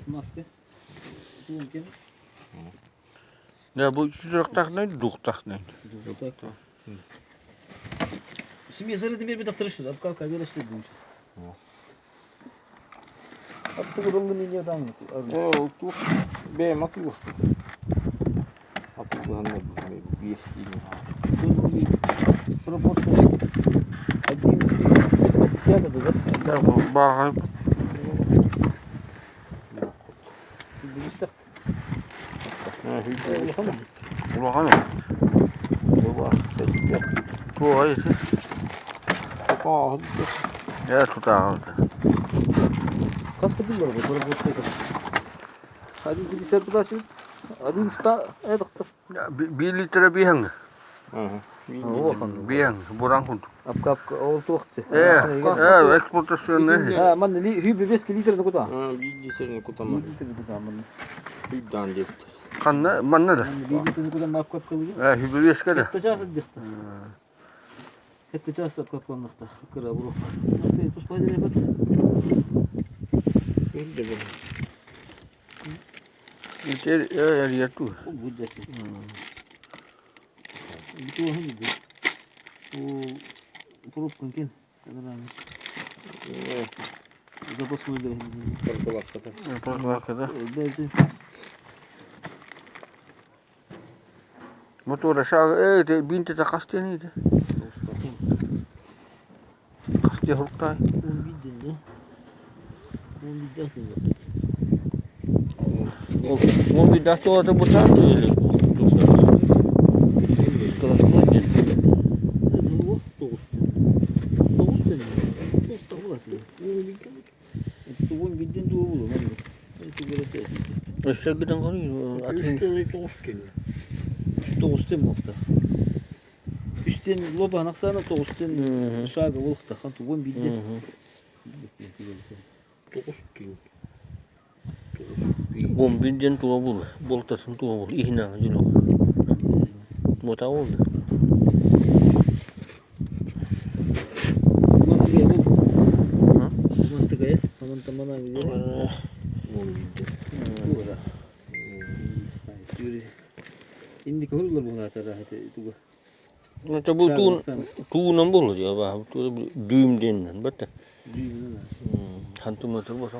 Смазка. Туун Да, бу сүрөхтахнай, духтахнай. Семья зарыды бербит ақтырыш апка берешти деймиш. Аттыгырыллы меня там. Э, туох бэйэм атыыласпыт. Атыылаһаннар биэс киилэ. Пропорция 1,50 это, да? Да, бааҕай. Улахан. Туох ити? Ээ, тутааҕа. Хас купил бар пропорция? 1,50 туда один ста это Биир литра биэһэҥ. Биэһэҥ, буран курдук. Апка ол туохты. Э, э, эксплуатационный. А, манна хүйбе 5 литр кута. Биир литрин кутама. Литр кута манна. Үйдаан диэбиттэр. Ханна, манна да. Биир литр кута апка кылыгы. Э, хүйбе беске да. Хетте час дихта. Хетте час апка кылнахта. Кыра бурук. Туспай деп. Үрдэ бу. Ити эрийэр туу. Ол буддати. Бу ханды. О пробкан кен. Запасной да. Прокладката. Прокладката. Бәлки. Мотора шаг, э, те бинте та кастен ити. Касте хуруктай. 11 ден да. 11 ден. Он bir dakika orada bu tarz öyle. Өссө гынан көрү. Атын Тоғыстен болыпты. Үстен лоба анақсаны тоғыстен шага болыпты. Хан тугон бидде. Тоғыз тиын. Он birden tuğa bul. Boltasın tuğa bul. İhna julu. Bota oldu. Мантыгая бул. Мантыгая. Аман тамана виде. Он бидде. Тура. Инди көрүлөр бу атара туга. Это bu tuğun tuğundan bul ya ba. Tu düğüm denilen. Batta. Дүйүнөн. Ханту мотор болса.